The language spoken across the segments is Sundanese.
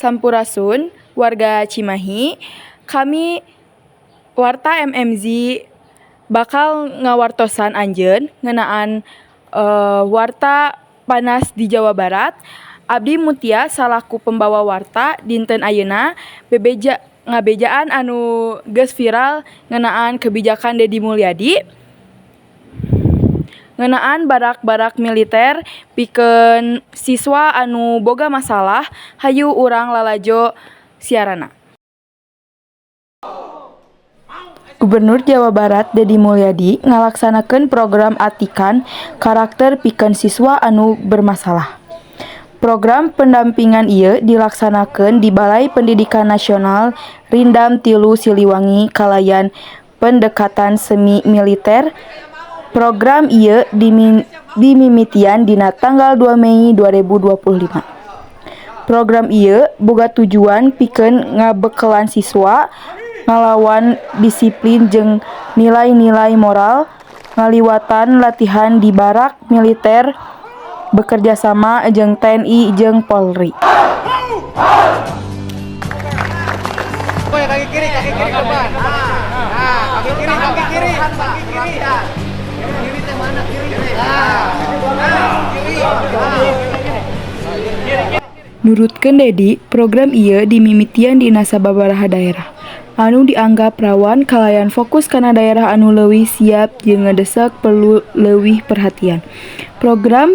Sampurasun, warga Cimahi. Kami Warta MMZ bakal ngawartosan anjeun ngeunaan warta panas di Jawa Barat. Abdi Mutia salaku pembawa warta dinten ayeuna bebeja ngabejaan anu geus viral ngeunaan kebijakan Dedi Mulyadi ngeunaan barak-barak militer pikeun siswa anu boga masalah. Hayu urang lalajo siaranna. Gubernur Jawa Barat Dedi Mulyadi ngalaksanakeun program atikan karakter pikeun siswa anu bermasalah. Program pendampingan ieu dilaksanakeun di Balai Pendidikan Nasional Rindam 3 Siliwangi kalayan pendekatan semi militer. Program ieu dimimitian dina tanggal 2 Mei 2025. Program ieu boga tujuan pikeun ngabekelan siswa ngalawan disiplin jeung nilai-nilai moral ngaliwatan latihan di barak militer bekerjasama jeung TNI jeung Polri. Kaki kiri, kaki kiri ke depan. Nah, kaki kiri, kaki kiri, kaki kiri. Kiri teh mana kiri? Nah, kiri. Nurutkeun Dedi, program ieu dimimitian dina sababaraha daerah anu dianggap rawan kalayan fokus kana daerah anu leuwih siap jeung ngadesek perlu leuwih perhatian. Program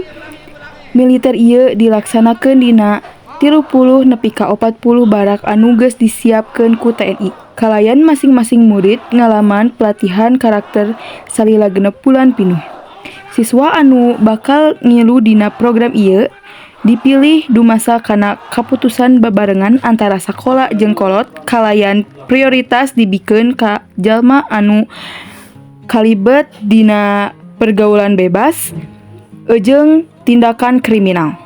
militer ieu dilaksanakeun dina 30 nepi ka 40 barak anu geus disiapkeun ku TNI. Kalayan masing-masing murid ngalaman pelatihan karakter salila 6 bulan pinuh. Siswa anu bakal ngilu dina program ieu dipilih dumasar kana kaputusan babarengan antara sakola jeung kolot kalayan prioritas dibikeun ka jalma anu kalibet dina pergaulan bebas jeung tindakan kriminal.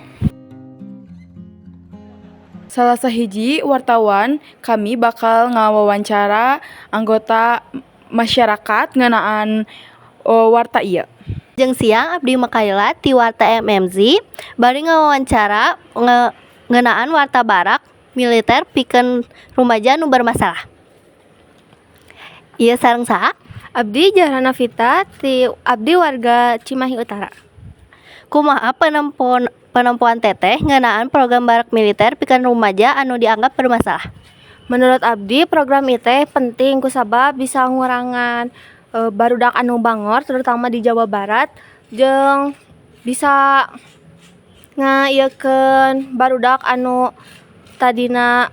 Salah sahiji wartawan kami bakal ngawawancara anggota masyarakat ngeunaan warta ieu. Wilujeng siang, abdi Makaila ti Warta MMZ bade ngawawancara ngeunaan warta barak militer pikeun rumaja nu bermasalah. Ieu sareng saha? Abdi Jahrana Vita ti abdi warga Cimahi Utara. Kumaha penempoan Teteh ngeunaan program barak militer pikeun rumaja anu dianggap bermasalah? Menurut abdi, program ieu teh penting kusabab bisa ngurangan barudak anu bangor, terutama di Jawa Barat, jeung bisa ngaieukeun barudak anu tadina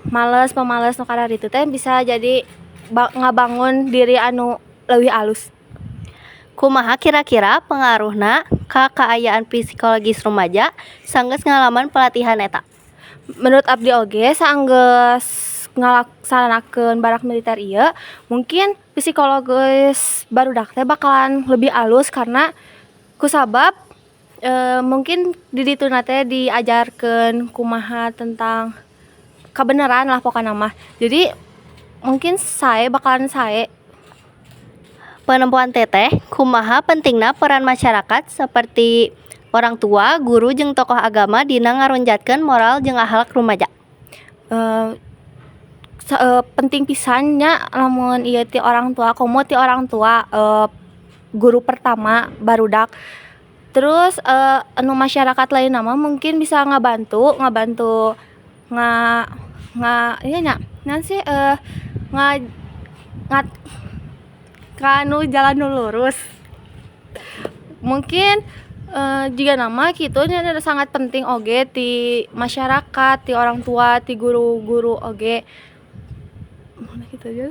males pamales nu kararitu teh bisa jadi ngabangun diri anu leuwih alus. Kumaha kira-kira pengaruhna ka kaayaan psikologis rumaja sanggeus ngalaman pelatihan eta? Menurut abdi oge, saanggeus ngalaksanakeun barak militer ieu, mungkin psikologis barudak teh bakalan lebih alus karena kusabab mungkin di dituna teh diajarkeun kumaha tentang kabeneran lah pokona mah. Jadi mungkin sae, bakalan sae. Penempoan Teteh, kumaha pentingna peran masyarakat seperti orang tua, guru jeung tokoh agama dina ngaronjatkeun moral jeung akhlak rumaja? Penting pisan nya lamun ieu ti orang tua, komo ti orang tua, guru pertama barudak. Terus anu masyarakat lainna mah mungkin bisa ngabantu ngabantu nga nga ieu nya, naon sih, nga ngat ka nu jalan nu lurus. Mungkin jigana mah kitu nya, sangat penting oge ti masyarakat, ti orang tua, ti guru-guru oge. Kitu aja.